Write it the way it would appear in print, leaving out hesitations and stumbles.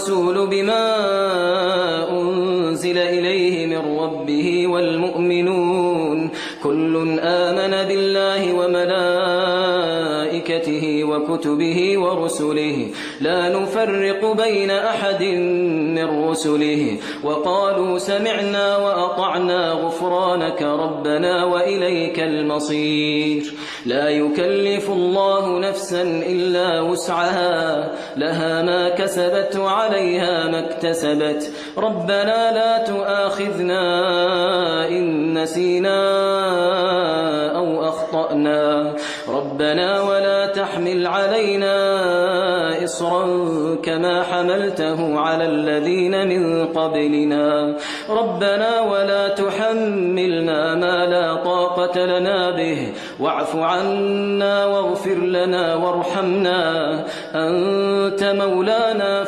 الرسول بما أنزل إليه من ربه والمؤمنون كل آمن بالله وملائكته وكتبه ورسله لا نفرق بين أحد من رسله وقالوا سمعنا وأطعنا غفرانك ربنا وإليك المصير. لا يكلف الله نفسا إلا وسعها لها ما كسبت وعليها ما اكتسبت ربنا لا تؤاخذنا إن نسينا أو أخطأنا ربنا ولا تحمل علينا إصرا كما حملته على الذين من قبلنا ربنا ولا تحملنا ما لا طاقة لنا به واعف عنا واغفر لنا وارحمنا أنت مولانا